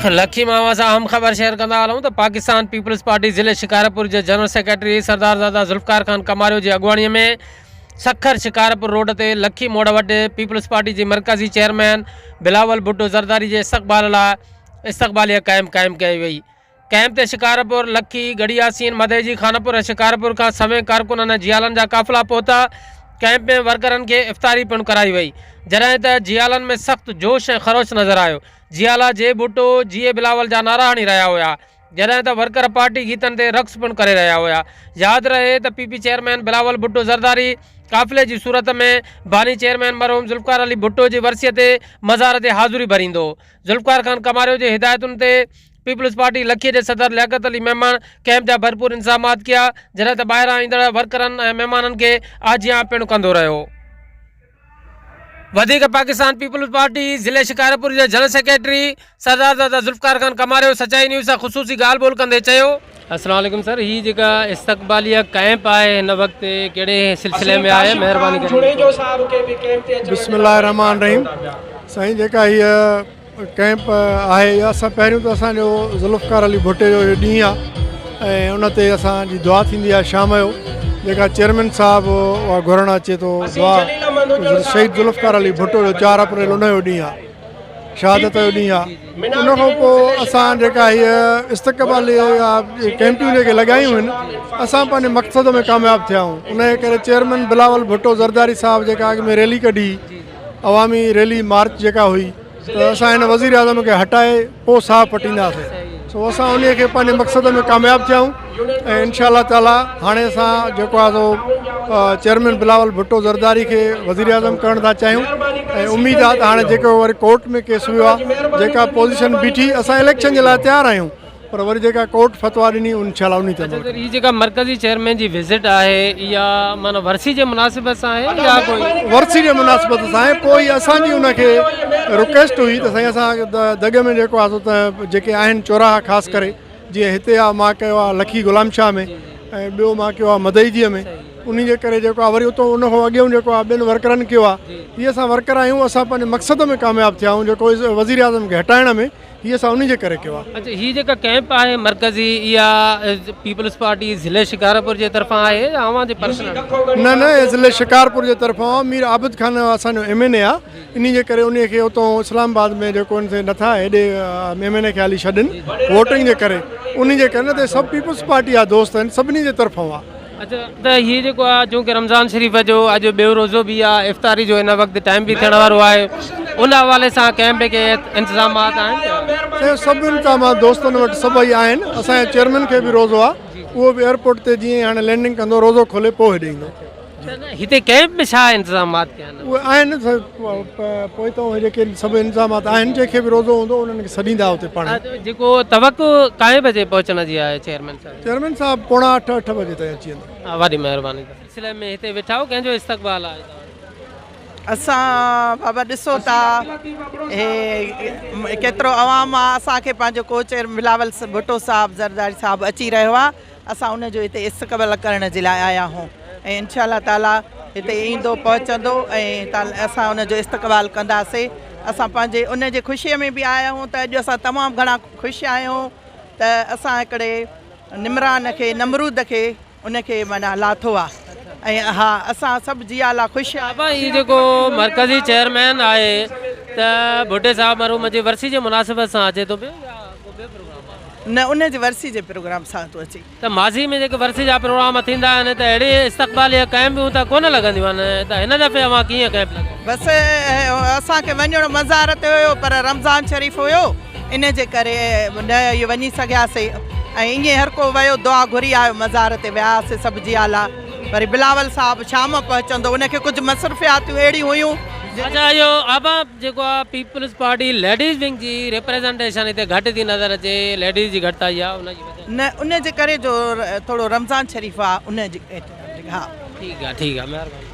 لکي مان اوهان سان اهم خبر شيئر ڪندا هلون ته پاڪستان پيپلز پارٽي ضلعي شڪارپور جي جنرل سيڪريٽري سردارزاده ذوالفقار خان ڪماريو جي اڳواڻي ۾ سکر شڪارپور روڊ تي لکي موڙ وٽ پيپلز پارٽي جي مرڪزي چيئرمين بلاول ڀٽو زرداري جي استقبال لاء استقباليه ڪئمپ قائم ڪئي وئي. ڪئمپ تي شڪارپور، لکي، ڳڙهي ياسين، مدئجي، خانپور ۽ شڪارپور کان سوين ڪارڪنن ۽ جيالن جا قافلا پهتا. ڪئمپ ۾ ورڪرن کي افطاري پڻ ڪرائي وئي. جڏهن ته جيالن ۾ سخت جوش ۽ خروش نظر آيو. جيالا جئي ڀٽو، جيئي بلاول جا نعرا هڻي رهيا هيا. جڏهن ته ورڪر پارٽي گيتن تي رقص پڻ ڪري رهيا هيا. ياد رهي ته P P chairman Bilawal Bhutto Zardari قافلي جي صورت ۾ باني چيئرمين مرحوم ذوالفقار علي ڀٽو جي ورسيء تي مزار تي حاضري ڀريندو. ذوالفقار خان ڪماريو جي هدايتن تي پيپلز پارٽي لکي جي صدر لياقت علي ميمڻ ڪئمپ جا ڀرپور انتظامات ڪيا جڏهن ته ٻاهران ايندڙ ورڪرن ۽ مهمانن کي آجيان پڻ ڪندو رهيو. وڌيڪ پاڪستان پيپلز پارٽي ضلعي شڪارپور جي جنرل سيڪريٽري سردارزاده ذوالفقار خان ڪماريو سچائي نيوز سان خصوصي ڳالهه ٻولهه ڪندي چيو. السلام عليڪم سر هي جيڪا استقباليه ڪئمپ آهي هن وقت ڪهڙي سلسلي ۾ آهي مهرباني ڪري. بسم الله الرحمٰن الرحيم سائين جيڪا هيء ڪئمپ آهي اها اسان پهريون ته اسان جو ذوالفقار علي ڀٽي جو اهو ڏينهن آهي ۽ ان تي اسان جي دعا ٿيندي آهي شام جو جيڪا چيئرمين صاحب اها گهرڻ اچي ٿو دعا شهيد ذوالفقار علي ڀٽو جو چار اپريل ان جو ڏينهن آهي شهادت جو ڏينهن آهي ان کان پوء اسان جيڪا هيء استقبالي ڪئمپيون جيڪي لڳايون آهن اسان پنهنجي مقصد ۾ ڪامياب ٿيا آهيون ان جي ڪري چيئرمين بلاول ڀٽو زرداري صاحب جيڪا اڳ ۾ ريلي ڪڍي عوامي ريلي مارچ جيڪا هئي ته اسان هن وزير اعظم کي هٽائي پوء ساهه پٽينداسين سو اسان انهي کي پنهنجي مقصد ۾ ڪامياب ٿيا آهيون ۽ انشاء الله تعالي هاڻي اسان جيڪو آهي سو چيئرمين بلاول ڀٽو زرداري کي وزير اعظم ڪرڻ ٿا چاهيون ۽ اميد آهي ته هاڻي جيڪو وري ڪورٽ ۾ ڪيس ويو آهي جيڪا پوزيشن بيٺي اسان اليڪشن جي لاء تيار آهيون پر وري جيڪا ڪورٽ فتويٰ ڏني انشاء الله انهي تي عمل اچا سر هي جيڪا مرڪزي چيئرمين جي وزٽ آهي اها معنيٰ ورسي جي مناسبت سان آهي يا ڪوئي ورسي جي مناسبت سان آهي پوء هي اسان جي ان کي رڪويسٽ هئي ته سائين اسان دڳ ۾ جيڪو آهي سو ته جيڪي آهن چوراها خاص ڪري جيئن هتي آهي مان ڪيو آهي لکي غلام شاهه ۾ ۽ ٻيو مان ڪيو آهي مدئجي ۾ انهي جي ڪري جيڪو آهي وري اتو ان کان اڳيون جيڪو آهي ٻين ورڪرن ڪيو آهي هي اسان ورڪر آهيون اسان پنهنجي مقصد ۾ ڪامياب ٿيا آهيون جيڪو وزيراعظم کي هٽائڻ ۾ هي اسان انهي جي ڪري ڪيو آهي. اچا هي جيڪا ڪئمپ آهي مرڪزي اها پيپلز پارٽي ضلعي شڪارپور جي طرفان آهي يا اوهان جي پرسنل؟ نه نه اهي ضلعي شڪارپور جي طرفان آهي مير عابد خان اسان جو ايم اين اي آهي انهي جي ڪري انهي کي اتو اسلام آباد ۾ جيڪو ان نٿا هيڏي ايم اين اي کي هالي ڇڏن ووٽنگ جي ڪري انهي جي ڪري نه ته سڀ پيپلز پارٽي جا دوست آهن سڀني جي طرفان آهي. اچا ته هي جيڪو آ چونڪه رمضان شريف جو اڄ ٻيو روزو به آ افطاري جو هن وقت ٽائيم به ٿيڻ وارو آهي ان حوالي سان ڪنهن به ڪي انتظامات آهن سائين سڀ انتظامات دوستن وٽ سڀئي آهن اسان جي چيئرمين کي به روزو آ اهو به ايئرپورٽ تي جيئن هاڻي لينڊنگ ڪندو روزو کولي پوء هيڏي ايندو. هتي ڪئمپ ۾ ڇا انتظامات ڪيا آهن؟ اهي آهن پوئتان اهي جيڪي سڀ انتظامات آهن جنهن کي به روزو هوندو انهن کي سڏيندا اتي پاڻ. جيڪو توقع ڪائين بجي پهچڻ جي آهي چيئرمين صاحب؟ چيئرمين صاحب پوڻا اٺ، اٺ بجي تائين اچي ويندو. وڏي مهرباني. سلسلي ۾ هتي ويٺا آهيو ڪنهن جو استقبال آهي توهان جو؟ اسان بابا ڏسو ٿا هي ڪيترو عوام آ اسان کي پنهنجو ڪو چيئرمين بلاول ڀٽو صاحب زرداري صاحب اچي رهيو آ اسان ان جو هتي استقبال ڪرڻ جي لاء آيا آهيون ۽ انشاء الله تعالي هتي ايندو پهچندو ۽ اسان ان جو استقبال ڪنداسي اسان پنهنجي ان جي خوشي ۾ به آيا آهيون ته اڄ اسان تمام گهڻا خوش آهيون ته اسان هڪڙي نمران کي نمرود کي ان کي معنيٰ لاٿو آ ۽ ها اسان سڀ جيالا خوش آهيون. بابا هي جيڪو مرڪزي چيئرمين آهي ته ڀٽي صاحب مرحوم جي ورسي جي مناسبت سان اچي ٿو پيو يا ڪو ٻيو پروگرام آهي؟ نه ان جي ورسي جي پروگرام سان ٿو اچي. ته ماضي ۾ جيڪي ورسي جا پروگرام ٿيندا آهن ته اهڙي استقباليه ڪئمپون ته ڪونه لڳنديون آهن ته هن دفعي اوهان ڪيئن ڪئمپ لڳائي؟ بس اسان کي وڃڻو مزار تي هيو پر رمضان شريف هيو ان جي ڪري نه وڃي سگهياسي ۽ ائين هر ڪو ويو دعا گهري آيو مزار تي وياسي سڀ جيالا وري بلاول صاحب شام پهچندو ان کي ڪجهه مصروفياتيون اهڙيون هيون. اچا اهو آبا جيڪو آ پيپلز پارٽي ليڊيز ونگ جي ريپريزنٽيشن هتي گهٽ ٿي نظر اچي ليڊيز جي گهٽتائي آ ان جي وجه. نه ان جي ڪري جو ٿورو رمضان شريف آ ان جي ها. ٺيڪ آ ٺيڪ آ مهرباني.